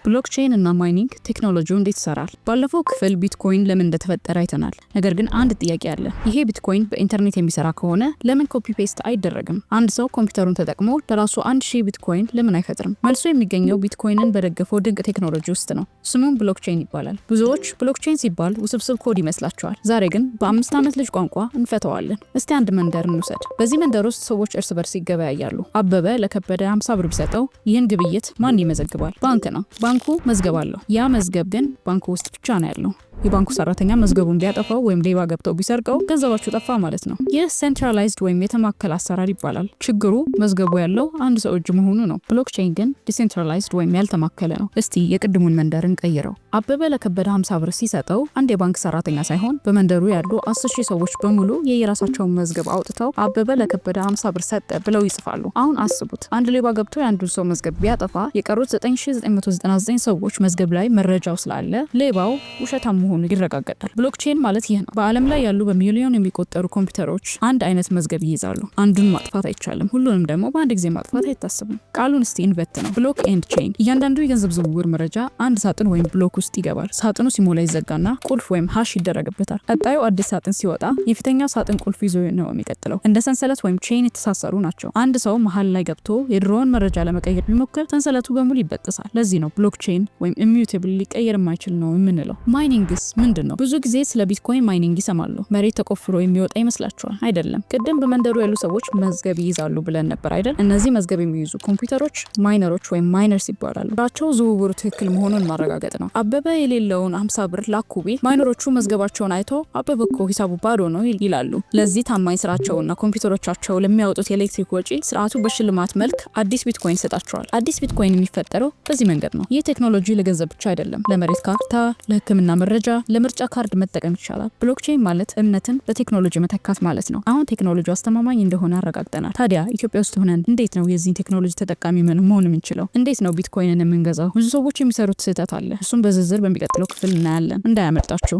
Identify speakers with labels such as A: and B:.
A: Blockchain እና mining ቴክኖሎጂው እንዴት ይሰራል? ባለፈው ክፍል ቢትኮይን ለምን እንደተፈጠረ አይተናል። ነገር ግን አንድ ጥያቄ አለ። ይሄ ቢትኮይን በኢንተርኔት የሚሰራ ከሆነ ለምን copy paste አይደረግም? አንድ ሰው ኮምፒውተሩን ተጠቅሞ ለራሱ 1000 ቢትኮይን ለምን አይፈጥርም? መልሱ የሚገኘው ቢትኮይንን በደገፈው ድንቅ ቴክኖሎጂ ውስጥ ነው። ስሙም blockchain ይባላል። ብዙዎች blockchain ሲባል ውስብስብ ኮድ ይመስላቸዋል። ዛሬ ግን በ5 ዓመት ልጅ ቋንቋ እንፈተዋለን። እስቲ አንድ መንደር እንውሰድ። በዚህ መንደር ውስጥ ሰዎች እርስ በርስ ይገበያያሉ። አበበ ለከበደ 50 ብር ቢሰጠው ይህን ግብይት ማን ይመዘግባል? ባንክ ነው። ባንኩ መዝገብ አለው። ያ መዝገብ ግን ባንኩ ውስጥ ብቻ ነው ያለው። የባንኩ ሰራተኛ መዝገቡን ቢያጠፋው ወይም ሌባ ገብተው ቢሰርቀው ገንዘባችሁ ጠፋ ማለት ነው። ይህ centralized ወይም የተማከለ አሰራር ይባላል። ችግሩ መዝገቡ ያለው አንድ ሰው እጅ መሆኑ ነው። Blockchain ግን decentralized ወይም ያልተማከለ ነው። እስቲ የቅድሙን መንደር እንቀይረው። አበበ ለከበደ 50 ብር ሲሰጠው አንድ የባንክ ሰራተኛ ሳይሆን በመንደሩ ያሉ 10 ሺህ ሰዎች በሙሉ የየራሳቸውን መዝገብ አውጥተው አበበ ለከበደ 50 ብር ሰጠ ብለው ይጽፋሉ። አሁን አስቡት፣ አንድ ሌባ ገብቶ የአንዱን ሰው መዝገብ ቢያጠፋ የቀሩት 9999 ሰዎች መዝገብ ላይ መረጃው ስላለ ሌባው ውሸታም መሆኑ ይረጋገጣል። Blockchain ማለት ይህ ነው። በዓለም ላይ ያሉ በሚሊዮን የሚቆጠሩ ኮምፒውተሮች አንድ አይነት መዝገብ ይይዛሉ። አንዱን ማጥፋት አይቻልም። ሁሉንም ደግሞ በአንድ ጊዜ ማጥፋት አይታሰብም። ቃሉን እስቲ እንበትነው። Block and chain። እያንዳንዱ የገንዘብ ዝውውር መረጃ አንድ ሳጥን ወይም block ውስጥ ይገባል። ሳጥኑ ሲሞላ ይዘጋና ቁልፍ ወይም hash ይደረግበታል። ቀጣዩ አዲስ ሳጥን ሲወጣ የፊተኛው ሳጥን ቁልፍ ይዞ ነው የሚቀጥለው። እንደ ሰንሰለት ወይም chain የተሳሰሩ ናቸው። አንድ ሰው መሀል ላይ ገብቶ የድሮውን መረጃ ለመቀየር ቢሞክር ሰንሰለቱ በሙሉ ይበጥሳል። ለዚህ ነው blockchain ወይም immutable፣ ሊቀየር የማይችል ነው የምንለው። Mining ስ ምንድን ነው? ብዙ ጊዜ ስለ ቢትኮይን mining ይሰማሉ። መሬት ተቆፍሮ የሚወጣ ይመስላቸዋል። አይደለም። ቅድም በመንደሩ ያሉ ሰዎች መዝገብ ይይዛሉ ብለን ነበር አይደል? እነዚህ መዝገብ የሚይዙ ኮምፒውተሮች miner ኦች ወይም miners ይባላሉ። ስራቸው ዝውውሩ ትክክል መሆኑን ማረጋገጥ ነው። አበበ የሌለውን 50 ብር ላኩ ቢል miner ኦቹ መዝገባቸውን አይተው አበበ እኮ ሂሳቡ ባዶ ነው ይላሉ። ለዚህ ታማኝ ስራቸውና ኮምፒውተሮቻቸው ለሚያወጡት የኤሌክትሪክ ወጪ ስርዓቱ በሽልማት መልክ አዲስ ቢትኮይን ይሰጣቸዋል። አዲስ ቢትኮይን የሚፈጠረው በዚህ መንገድ ነው። ይህ ቴክኖሎጂ ለገንዘብ ብቻ አይደለም። ለመሬት ካርታ፣ ለሕክምና መረጃ፣ ለምርጫ ካርድ መጠቀም ይቻላል። Blockchain ማለት እምነትን በቴክኖሎጂ መተካት ማለት ነው። አሁን ቴክኖሎጂ አስተማማኝ እንደሆነ አረጋግጠናል። ታዲያ ኢትዮጵያ ውስጥ ሆነን እንዴት ነው የዚህን ቴክኖሎጂ ተጠቃሚ መሆን የምንችለው? እንዴት ነው ቢትኮይንን የምንገዛው? ብዙ ሰዎች የሚሰሩት ስህተት አለ። እሱም በዝርዝር በሚቀጥለው ክፍል እናያለን። እንዳያመልጣችሁ።